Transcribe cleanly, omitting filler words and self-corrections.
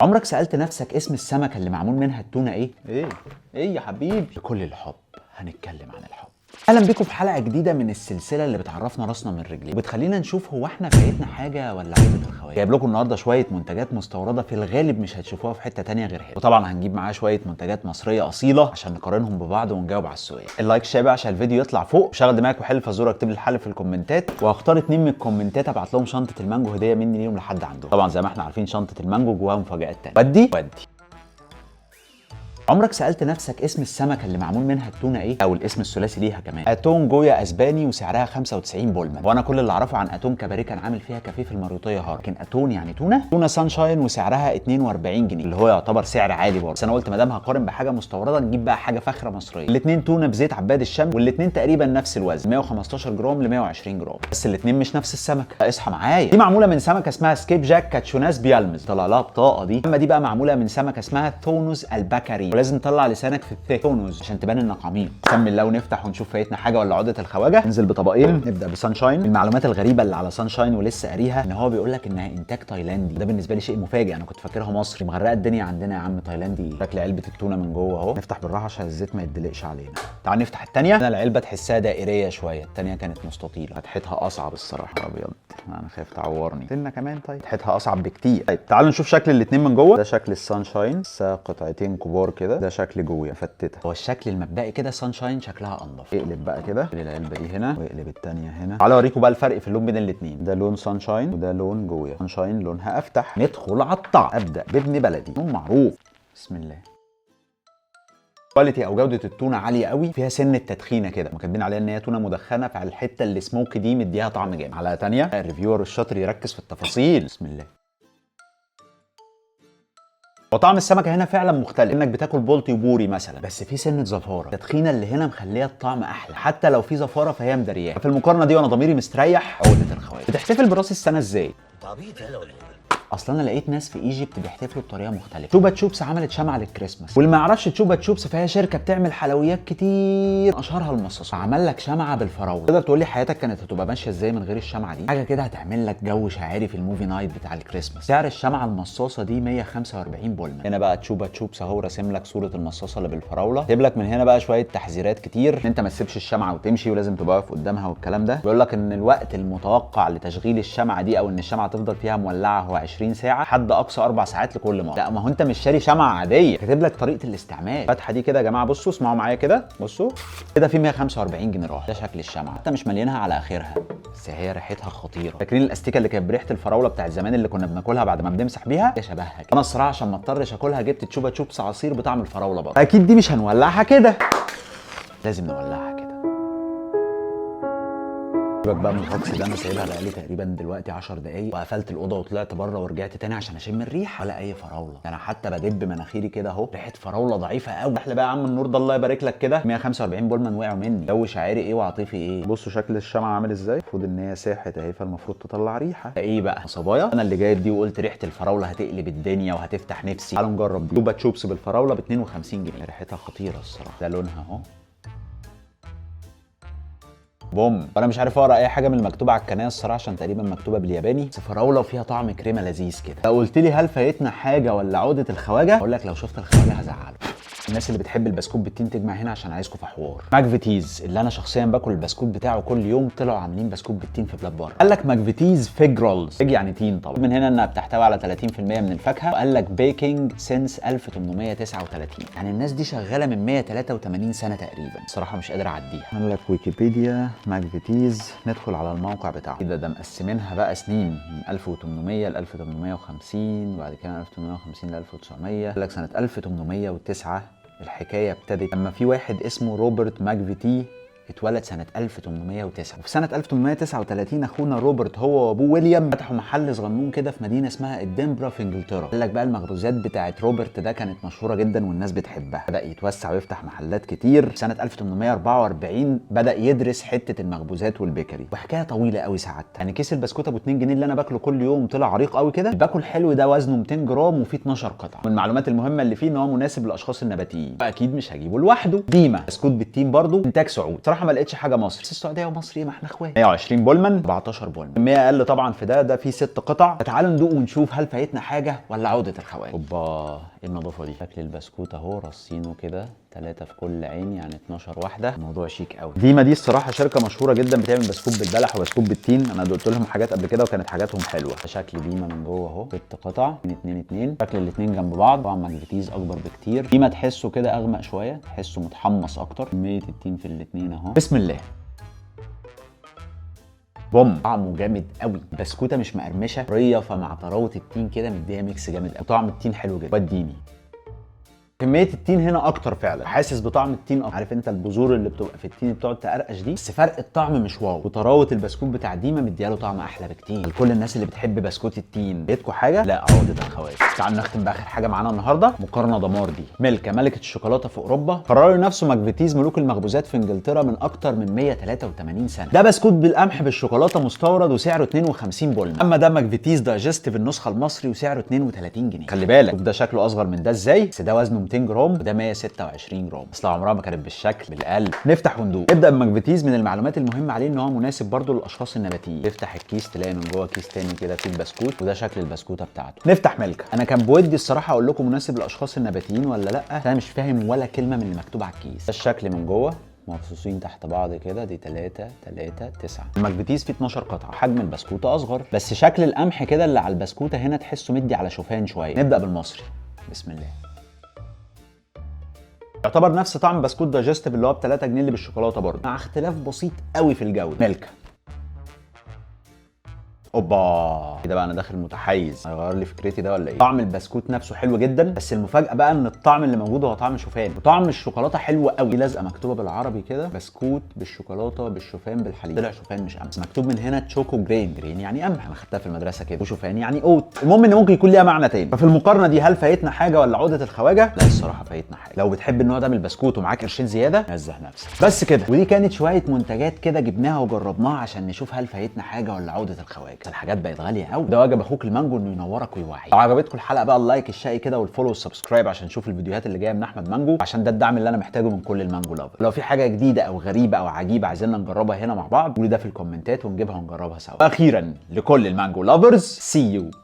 عمرك سألت نفسك اسم السمكة اللي معمول منها التونة ايه؟ ايه؟ ايه يا حبيبي؟ بكل الحب هنتكلم عن الحب. اهلا بيكم في حلقة جديدة من السلسلة اللي بتعرفنا راسنا من رجلينا وبتخلينا نشوف هو احنا فايتنا حاجة ولا عقدة الخواجة. جايب لكم النهارده شوية منتجات مستوردة في الغالب مش هتشوفوها في حتة تانية غير هنا، وطبعا هنجيب معاها شوية منتجات مصرية أصيلة عشان نقارنهم ببعض ونجاوب على السؤال. ال like شابع عشان الفيديو يطلع فوق، شغل دماغك وحل الفزورة، اكتب لي الحل في الكومنتات، وهختار اتنين من الكومنتات ابعت لهم شنطة المانجو هدية مني ليهم لحد عندهم. طبعا زي ما احنا عارفين شنطة المانجو جواها مفاجآت تانية. ودي ودي. عمرك سألت نفسك اسم السمكة اللي معمول منها التونة ايه؟ او الاسم الثلاثي ليها كمان. اتون جويا اسباني وسعرها 95 بولمان. وانا كل اللي اعرفه عن اتون كباريه كان عامل فيها كافيه في المريوطية هار، لكن اتون يعني تونة. تونة سانشاين وسعرها 42 جنيه اللي هو يعتبر سعر عالي برضه، بس انا قلت ما دام هقارن بحاجة مستوردة نجيب بقى حاجة فاخرة مصرية. الاثنين تونة بزيت عباد الشمس، والاثنين تقريبا نفس الوزن 115 جرام ل 120 جرام، بس الاثنين مش نفس السمكة. اصحى معايا، دي معمولة من سمكة اسمها سكيب جاك كاتشوناس بيالمز، طلع لها بطاقة دي. اما دي بقى معمولة من سمكة اسمها ثونوس البكري، ولازم تطلع لسانك في الث ثونوس عشان تبان انك عميق. سمي الله ونفتح ونشوف فايتنا حاجة ولا عقده الخواجه. ننزل بطبقين، نبدا بسانشاين. المعلومات الغريبة اللي على سانشاين ولسه قاريها ان هو بيقول لك انها انتاج تايلاندي، ده بالنسبة لي شيء مفاجئ، انا كنت فاكرها مصري. مغرقة الدنيا عندنا يا عم تايلاندي. شكل علبة التونه من جوه اهو، نفتح بالراحة عشان الزيت ما يدلقش علينا. تعال نفتح الثانية. هنا العلبة تحسها دائريه شوية، الثانية كانت مستطيله، فتحتها اصعب الصراحة. ابيض، انا خايف تعورني. سنة كمان. طيب فتحتها اصعب بكتير. طيب تعالوا نشوف شكل الاثنين من جوه. ده شكل السانشاين، قطعتين كبار كده. ده شكل جويا فتتها. هو الشكل المبدئي كده سانشاين شكلها انضف. اقلب بقى كده العلبة دي هنا واقلب الثانية هنا. تعالوا اوريكم بقى الفرق في اللون بين الاثنين. ده لون سانشاين وده لون جويا. سانشاين لونها افتح. ندخل على الطعم. ابدا بابن بلدي، لون معروف. بسم الله. quality او جوده التونه عالية قوي، فيها سنة تدخينه كده، كاتبين عليها ان هي تونه مدخنه، فعلى الحتة اللي smoky دي مديها طعم جامد. على ثانية، ال reviewer الشاطر يركز في التفاصيل. بسم الله. وطعم السمكة هنا فعلا مختلف، انك بتاكل بولتي وبوري مثلا، بس في سنة زفاره. التدخينه اللي هنا مخليه الطعم احلى، حتى لو في زفاره فهي مدرياه. في المقارنة دي وانا ضميري مستريح. عقده الخواجه. بتحتفل براس السنة ازاي؟ عبيط يالا ولا ايه؟ اصل انا لقيت ناس في Egypt بيحتفلوا بطريقة مختلفة. تشوبا تشوبس عملت شمعة للكريسماس، واللي ما يعرفش تشوبا تشوبس فهي شركة بتعمل حلويات كتير اشهرها المصاصه. عمل لك شمعة بالفراوله. تقدر تقول لي حياتك كانت هتبقى ماشية ازاي من غير الشمعة دي؟ حاجة كده هتعمل لك جو شاعري في ال movie night بتاع الكريسماس. سعر الشمعة المصاصه دي 145 بولمان. هنا بقى تشوبا تشوبس اهو راسم لك صوره المصاصه اللي بالفراوله. كاتب لك من هنا بقى شوية تحذيرات كتير، ان انت ما تسيبش الشمعة وتمشي ولازم تبقى واقف قدامها والكلام ده. بيقول لك ان الوقت المتوقع لتشغيل الشمعة دي او ان الشمعة تفضل فيها مولعه هو 20 ساعة، حد اقصى 4 ساعات لكل مرة. لا ما هو انت مش شاري شمعة عادية، كاتب لك طريقه الاستعمال. الفتحة دي كده يا جماعة، بصوا اسمعوا معايا كده، بصوا كده في 145 جنيه راح. ده شكل الشمعة، حتى مش مالينها على اخرها، بس هي ريحتها خطيرة. فاكرين الاستيكه اللي كانت بريحه الفراوله بتاعت زمان اللي كنا بناكلها بعد ما بنمسح بيها؟ هي شبهها كده. انا الصراحة عشان ما اضطرش اكلها جبت تشوبا تشوبس عصير بطعم الفراوله برضه. اكيد دي مش هنولعها كده، لازم نولعها كده. سيبك بقى من الهجص ده، انا سايبها بقالي تقريبا دلوقتي 10 دقايق، وقفلت الاوضة وطلعت بره ورجعت تاني عشان اشم الريحة، ولا اي فراوله. انا حتى بدب مناخيري كده اهو، ريحه فراوله ضعيفة قوي. احلى بقى يا عم النور ده، الله يبارك لك كده. 145 بولمان وقعوا مني. جو شاعري ايه وعاطفي ايه. بصوا شكل الشمعة عامل ازاي، المفروض ان هي ساحت اهي، فالمفروض تطلع ريحه. ايه بقى صبايا، انا اللي جايب دي وقلت ريحه الفراوله هتقلب الدنيا وهتفتح نفسي. تعالوا نجرب دي. تشوبا تشوبس بالفراوله ب 52 جنيه، ريحتها خطيرة الصراحة. ده لونها اهو بوم. انا مش عارف اقرا اي حاجة من المكتوبة على الكناية الصراحة عشان تقريبا مكتوبة بالياباني، بس فراوله وفيها طعم كريمة لذيذ كده. لو قلت لي هل فايتنا حاجة ولا عقده الخواجه، اقول لك لو شفت الخواجه هزعله. الناس اللي بتحب البسكوت بالتين تجمع هنا عشان عايزكم في حوار. ماكفيتيز اللي انا شخصيا باكل البسكوت بتاعه كل يوم، طلعوا عاملين بسكوت بالتين في بلاد بره. قال لك ماكفيتيز fig rolls، fig يعني تين طبعا، من هنا انها بتحتوي على 30% من الفاكهة. وقال لك baking since 1839، يعني الناس دي شغالة من 183 سنة تقريبا. الصراحة مش قادر اعديها. قال لك ويكيبيديا ماكفيتيز، ندخل على الموقع بتاعه. كده ده مقسمينها بقى سنين، من 1800 ل 1850، وبعد كده من 1850 ل 1900. قال لك سنة 1809 الحكاية ابتدت لما في واحد اسمه روبرت ماكفيتي اتولد سنة 1809، وفي سنة 1839 اخونا روبرت هو وابوه ويليام فتحوا محل صغنون كده في مدينة اسمها ادنبرا في انجلترا. قال لك بقى المخبوزات بتاعت روبرت ده كانت مشهورة جدا والناس بتحبها، بدأ يتوسع ويفتح محلات كتير. في سنة 1844 بدأ يدرس حتة المخبوزات وال bakery، وحكاية طويلة قوي ساعتها. يعني كيس البسكوت ابو 2 جنيه اللي انا باكله كل يوم طلع عريق قوي كده. الباكو الحلو ده وزنه 200 جرام وفيه 12 قطعة. من المعلومات المهمة اللي فيه ان هو مناسب للاشخاص النباتيين، فاكيد مش هجيبه لوحده. ديما بسكوت بالتين برضو انتاج سعودي. صراحة الصراحة ما لقيتش حاجة مصري، بس السعودية ومصر ايه، ما احنا اخوات. 120 بولمان، 14 بولمان، كمية اقل طبعا في ده فيه 6 قطع. تعالوا ندوق ونشوف هل فايتنا حاجة ولا عقده الخواجه. اوبا، ايه النظافة دي؟ شكل البسكوت اهو، رصينه كده 3 في كل عين، يعني 12 واحدة. الموضوع شيك قوي. ديما دي الصراحة شركة مشهورة جدا، بتعمل بسكوت بالبلح وبسكوت بالتين. انا دقت لهم حاجات قبل كده وكانت حاجاتهم حلوة. شكل ديما من جوه اهو، 6 قطع، 2 2 2. شكل الاثنين جنب بعض. طبعا ماكفيتيز اكبر بكتير. ديما تحسه كده اغمق شوية، تحسه متحمص اكتر. كمية التين في الاثنين اهو. بسم الله. بوم، طعمه جامد قوي. بسكوته مش مقرمشه، طرية، فمع طراوه التين كده مديها mix جامد قوي. طعم التين حلو جدا. وديني كمية التين هنا اكتر فعلا، حاسس بطعم التين أكتر. عارف انت البذور اللي بتبقى في التين بتقعد تقرقش دي، بس فرق الطعم مش wow. وطراوه البسكوت بتاع ديما مدياله طعم احلى بكتير. لكل الناس اللي بتحب بسكوت التين، بيتكم حاجة لا عقده الخواجه. تعالوا نختم باخر حاجة معانا النهارده، مقارنة دمار دي. ميلكا ملكه الشوكولاتة في اوروبا، قرروا ينافسوا ماكفيتيز ملوك المخبوزات في انجلترا من اكتر من 183 سنة. ده بسكوت بالقمح بالشوكولاته مستورد وسعره 52 بولمان. اما ده ماكفيتيز digestive النسخة المصري وسعره 32 جنيه. خلي بالك ده شكله اصغر من ده ازاي، بس ده وزنه 200 جرام وده 126 جرام. اصل عمرها ما كانت بالشكل، بالقلب. نفتح وندوق. نبدا بماكفيتيز. من المعلومات المهمة عليه ان هو مناسب برضو للاشخاص النباتيين. تفتح الكيس تلاقي من جوه كيس تاني كده فيه البسكوت، وده شكل البسكوته بتاعته. نفتح ميلكا. انا كان بودي الصراحة اقول لكم مناسب للاشخاص النباتيين ولا لا، انا مش فاهم ولا كلمة من اللي مكتوب على الكيس. ده الشكل من جوه، مرصوصين تحت بعض كده. دي 3 3 9. الماكفيتيز فيه 12 قطعه، حجم البسكوته اصغر، بس شكل القمح كده اللي على البسكوته هنا تحسه مدي على شوفان شوية. نبدا بالمصري. بسم الله. يعتبر نفس طعم بسكوت digestive اللي هو ب 3 جنيه اللي بالشوكولاته برضه، مع اختلاف بسيط قوي في الجودة. ميلكا. اوبا، كده بقى انا داخل متحيز، هيغير لي فكرتي ده ولا ايه؟ طعم البسكوت نفسه حلو جدا، بس المفاجاة بقى ان الطعم اللي موجود هو طعم شوفان، وطعم الشوكولاتة حلو قوي. لازقه مكتوبة بالعربي كده، بسكوت بالشوكولاته بالشوفان بالحليب. طلع شوفان مش قمح، بس مكتوب من هنا choco grain. grain يعني قمح، انا خدتها في المدرسة كده، وشوفان يعني oat. المهم ان ممكن يكون ليها معنى تاني. ففي المقارنة دي هل فايتنا حاجة ولا عقده الخواجه؟ لا الصراحة فايتنا حاجة. لو بتحب النوع ده من البسكوت ومعاك قرشين زيادة، نزه نفسك. بس كده، ودي كانت شوية منتجات كده جبناها وجربناها عشان نشوف هل فايتنا حاجة ولا عقده الخواجه. الحاجات بقت غالية قوي. ده واجب اخوك المانجو انه ينورك ويوعيك. لو عجبتكم الحلقة بقى ال like الشقي كده وال follow وال subscribe عشان نشوف الفيديوهات اللي جاية من احمد مانجو، عشان ده الدعم اللي انا محتاجه من كل المانجو lover. لو في حاجة جديدة او غريبة او عجيبة عايزيننا نجربها هنا مع بعض، قولوا ده في الكومنتات ونجيبها ونجربها سوا. اخيرا لكل المانجو lovers، see you.